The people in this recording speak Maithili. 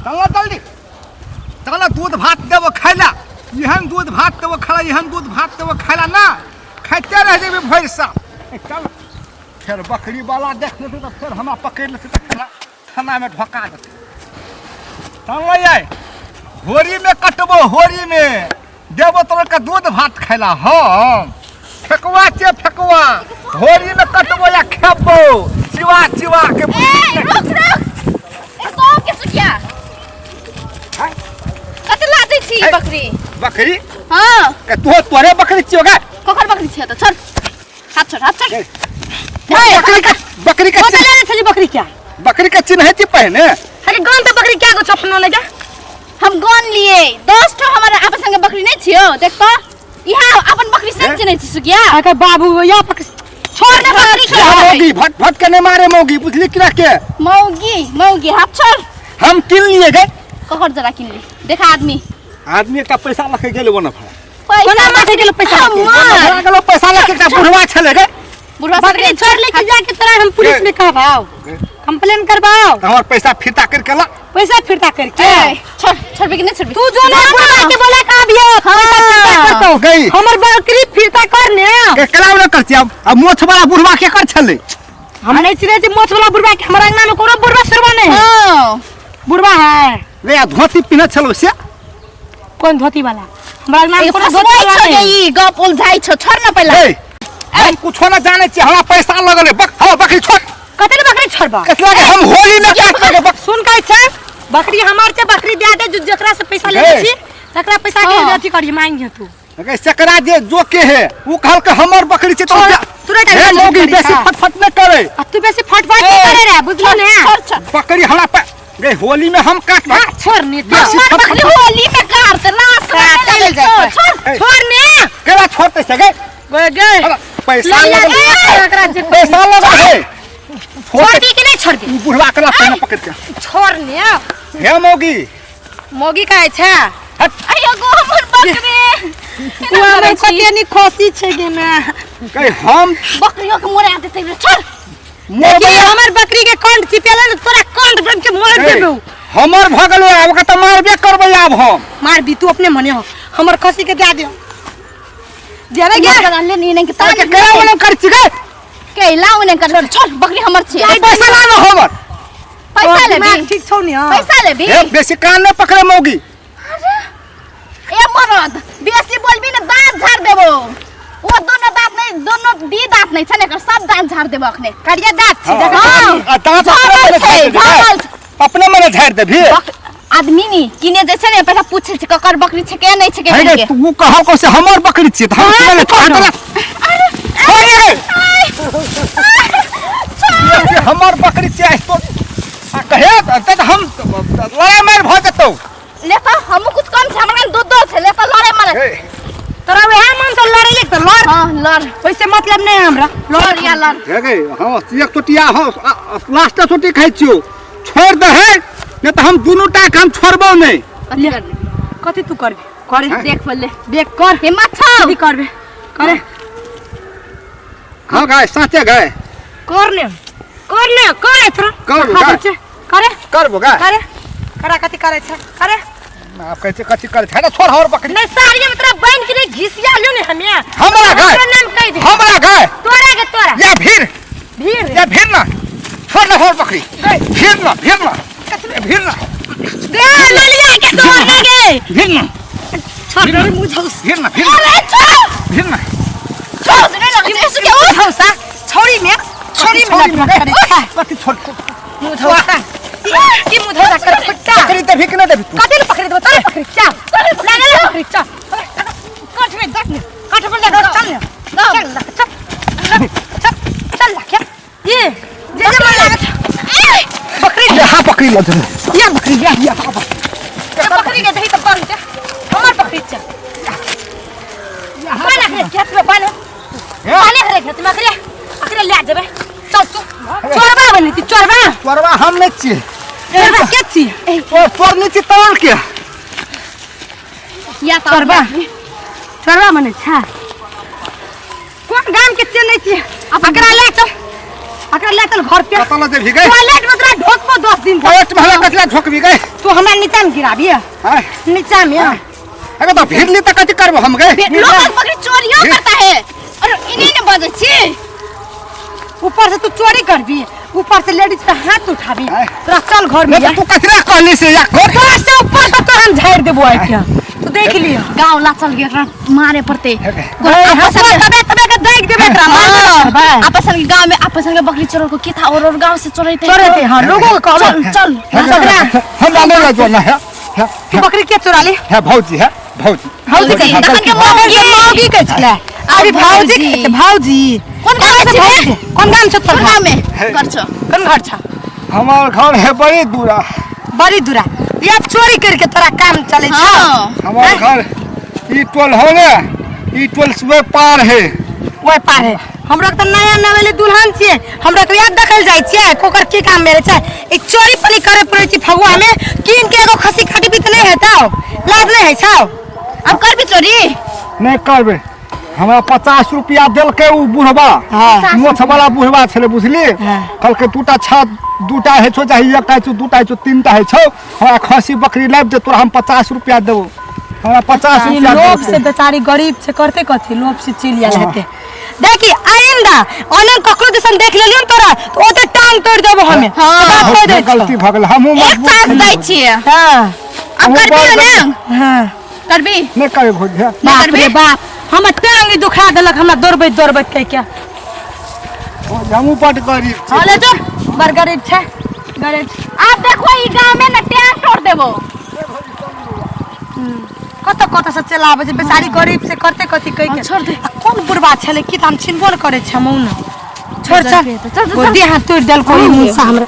चल जल्दी चल दूध भात देबो खाय ला एहन दूध भात देबो खाय ला एहन दूध भात देबो खाय ला ना खाइते रह जेबी भरि साल चल फेर बकरी वाला देख लेतै तऽ फेर हमरा पकड़ि लेतै तऽ फेर थानामे ढोका देतै। चल आइ होरीमे कटबो होरीमे देबो तोरा के दूध भात खाइला। हम फेकुआ छियै फेकुआ होरीमे कटबो या खेबो चिवा चिवा के। ए रुक रुक ए तो के सुखिया कते लाजै छी ए। बकरी? बकरी? हाँ। के तू तोरे बकरी छियो गे? ककर बकरी छियै त? छोड़ हाथ छोड़ हाथ छोड़। ए, बकरी के बकरी के कते चिन्ह ले छली बकरी क्या? बकरी के चिन्ह छी पहिने। अरे गन त बकरी क्या गो छपनो ले जा। हम गन लिए 10 ठो हमर आपन संगे बकरी नहीं छियो देख त इहा अपन बकरी से चिन्है छी सुखिया। अरे बाबू या पकड़ छोड़ दे बकरी के। या मौगी भट भट के नहीं मारे मौगी बुझली कि के? मौगी मौगी हाथ छोड़। हम किन लिए गए? ककर जरा किन ली देखा आदमी आदमी एकटा पैसा लके गेल वो न भरा। पैसा कोना माथे गेलो पैसा लके? हमर। गेलो पैसा लके एकटा बुढ़वा छले गे। बुढ़वा बकरी छोड़ लेके जाके तोरा हम पुलिस में कहबाओ कंप्लेन करबाओ। हमर पैसा फिरता करके ला। पैसा फिरता करके? ए, छोड़ छोड़बे कि नहीं छोड़बे? तू जो ना बुढ़वा के बोला का अभी पैसा फिरता करतो। गई। हमर बकरी फिरता कर ने। के केना न करছি अब अब मोछ वाला बुढ़वा के कर छले? हम नहीं चिन्है छी मोछ वाला बुढ़वा के हमरा अंगना में कोनो बुढ़वा सुरवा नहीं है। हाँ। बुढ़वा है रे आ धोती पिन्ह छलो से। कौन धोती वाला? हमरा अंगना में ए, कोनो धोती फसबै वाला छौ गे नहीं। ई गप उलझाइ छौ छोड़ न पहिला। ए हम कुछो न जाने छी हमरा पैसा लगले बक हम बकरी छोड़। कते ने बकरी छोड़बा? कतला के हम होली न काट के बक। सुन कहै छै बकरी हमार छै बकरी दे दे जो जकरा से पैसा लेने गई। छी तकरा पैसा के हाँ। अथी करिए मांगिए तू। अगे सकरा जे जो के है उ कहल के हमर बकरी छै तो छोड़, तुरंत हे आबि मौगी बकरी बेसी खा। फटफट न करे। आ तू बेसी फटफट नहीं करे रे बुझलो ने? छोड़ छोड़ बकरी हमरा पे गे होली में हम काट हाँ, छोड़ ने तो। बेसी हमर फटफट बकरी होली में काट लाश काट में ले छोड़ जाए। छोड़। ए, छोड़ ने। केला छोड़ते से गे? गए गए। अरे, पैसा ले ले लगल ले, एकरा जे पैसा लगल है। छोड़ दी कि नहीं छोड़ दी? उ बुढ़वा केला पहिने पकड़ के। छोड़ ने। हे मौगी। मौगी कहै छै। हट। अयो गो हमर बकरी। तू हमर कते नी खुशी छै गे मैं। कहे हम बकरियो के मोरे आते रे छोड़। मोरबै देखी हमर बकरी के कंठ चिपेले ने तोरा कंठ बन के मार ए, देबौ। हमर भ गेलै आब ओकरा त मारबे करबै आब हम। मार भी तू अपने मने हो हमर खसी के दे दियो। देबे गे? मगर ले नी नहीं के ताके केला वाला कर छी गे? केला ओने कर छोड़ बकरी हमर छी। पैसा ला न हमर। पैसा तोहर लेबी? दिमाग ठीक छौ नि? हाँ। पैसा लेबी? हे बेसी कान न पकड़े मौगी। ए मरद बेसी बोलबी ने दांत झाड़ देबो। वो दोनों दांत नहीं दोनों दी दांत नहीं छने कर सब दांत झाड़ देबो अखने। करिया दांत छी देख। हाँ। आ दांत अपने झाड़ल मने छै, झाड़ि देबही। झाड़ल छै। अपने मने झाड़ि देबही। आदमी नी किने जे छै ने पैसा पूछे छै ककर बकरी छै के नहीं छै के हे गे के। तू कहल को से हमर बकरी छियै त हम हाँ, किने से छोड़ कहलौ। देला। छोड़ रे। ये हमर बकरी छियै आज तो आ कहे त हम लड़ाई मार भ जेतौ। ले त हमहु कुछ कम छै हमरा दूध दो छै ले त लड़े मारे। हे तोरा वएह मन से लड़े एक त लड़। हां लड़। वैसे मतलब नहीं है हमरा। लड़ या लड़। हे गे हां एक चोटिया हां लास्ट चोटी खाइ छियौ छोड़ दे है नहीं त हम दुनू टा के हम छोड़बौ नहीं। कथी करबी? कथी तू करबी? करे। हैं? देख पहिले। देख कर। हिम्मत छौ? कथी करबे? करे। हां गाय साचे गाय। कर ने। कर ने करे तोरा। करबो खा गाय। दै छै। करे। करबो गाय। करे। करा कथी करे छै? करे। आप कहै छै कथी करे छै? छोड़ हमर बकरी। नहीं साड़िया में तोरा बांध के नहीं घिसिया लियो ने हमे। हमरा गाय। तोरा नाम कहि दे। हमरा गाय। तोरा के तोरा। या भीड़। भीड़। या भीड़ ना। छोड़ ना हमर बकरी। भीड़ ना भीड़ ना। भीड़ ना। दे ललिया के तोर ना गे। भीड़ ना। छोड़ रे मुंह झौस। भीड़ ना भीड़ ना। अरे छोड़। भीड़ ना। छोड़ नहीं लगे छै सुखे मुंह झौसा। छौड़ी में छौड़ी में लत करे छै। कथी छोड़ मुंह झौसा। की मुंह झौसा कर फुट्टा। बकरी देबही कि नहीं देबही तू? कथी ले पकड़े देबो? तोरे पकड़ी चल। लागल है पकड़ी चल। काठ में दस ने। काठ पर लगा चल ने। चल चल। चल चल लखिया। ये जे जे मन लागत। बकरी यहाँ बकरी लऽ जेबै। या बकरी या या बकरी के दही त बन जा। हमर बकरी चल। पानी अखरे खेत में पानी। पानी अखरे खेत में अखरे अखरे ले जेबै। चल तू। चोरबा बनी ती चोरबा। चोरबा हम नहीं छियै। चोरबा के छी? ओ चोर नहीं छी तोर के। या त चोरबा। चोरबा बने छै। कोन गाम के छियै नहीं छियै? अकरा ले चल। अकरा एकरा ले चल घर पे। कतऽ लऽ जेबही गै? टॉयलेट में तोरा ढोकबो 10 दिन तक। टॉयलेट में हमरा कथी लए ढोकबी गै? तू हमरा नीचा में गिराबी। आँय? नीचा में। अरे तो भिड़ली तऽ कथी करबो हम गै? लोग बकरी चोरियो करता है और इन्हीं ने बजै छी। ऊपर से तू चोरी करबी, ऊपर से लेडीज पे हाथ उठाबी। आँय? तोरा चल घर में। नहीं तो तू कथी लए कहली से या घर? तोरा से ऊपर से तो हम झाड़ देबो आइ के, तू देख लियो। गाँव ला चल गया मारे पड़ते। तबे तबे के देख देबे एकरा मार देबे। आपस में गांव में आपस में बकरी चोर को की था और गांव से चोरते चोरते, हाँ, लोगों को कहलो। चल चल। हमरा नहीं लऽ जो ना है। तू बकरी के चोरा ली? है भौजी, है भौजी। भौजी भौजी, के तखन के मौगी। मौगी के छलै अभी भौजी के छै, भौजी। कोन गाँव में छी? कोन गाँव छौ तोहर? कोन गाँव में घर छौ? कोन घर छौ? हमार घर है बड़ी दूरा। बड़ी दूरा। ये चोरी करके तोरा काम चले छौ? हाँ। हमार घर ई टोल हो ने, ई टोल से पार है। ओए पार है। हमरा के त नया नवेली दुल्हन छियै, हमरा के याद देखल जाइ छियै कोकर की काम मेरे छै। ई चोरी पनी करे पड़ै छै फगुआ में, कीन के एगो खस्सी काटबी त नहीं हेतौ, लाज नहीं है छौ? अब करबी चोरी? नहीं करबे। हमरा 50 रुपया देलकै उ बुढ़बा। हाँ। मोछ वाला बुढ़बा छलै, बुझली? हाँ। कहलकै दूटा छा, दूटा होइ छौ, चाहे एकटा होइ छौ, दूटा होइ छौ, तीनटा होइ छौ, हमरा खस्सी बकरी लाबि दे, तोरा हम 50 रुपया देबौ। हमरा 50 ई रुपया लोभ देलकै। से बेचारी गरीब छै, करते कथी, लोभ से चलि आयल हेतै। देखी आइंदा ऑनलाइन ककरो दिसन देख लेलियौ ने तोरा, तऽ ओते टांग तोड़ि देबो हमे। हाँ। बात कहि दै छियौ। गलती भऽ गेल, हमहूँ एक मजबूर चांस छलियै। दै छियै। हाँ। अब हमहूँ करबी बड़ ने? हाँ। करबी? नहि करबै भौजी, नहि बाप करबी? रे बाप, हमर टांग ई दुखा देलक हमरा दौड़बैत दौड़बैत कहि के। भौजी, हमहूँ बड गरीब छी। हाँ, ले जो, बड़ गरीब छै, गरीब छै। आब देखो ई गाँव में ना टांग तोड़ देबो। कत कत से चलि आबै छै बेचारी गरीब से, करते कथी कहि के। छोड़ दे। आ कोन बुढ़बा छलै की तऽ हम चिन्हबो नहि करै छियै, हम छोड़ चल। चल, चल, चल। देह हाथ तोड़ि देलको ई मुनसा हमरा।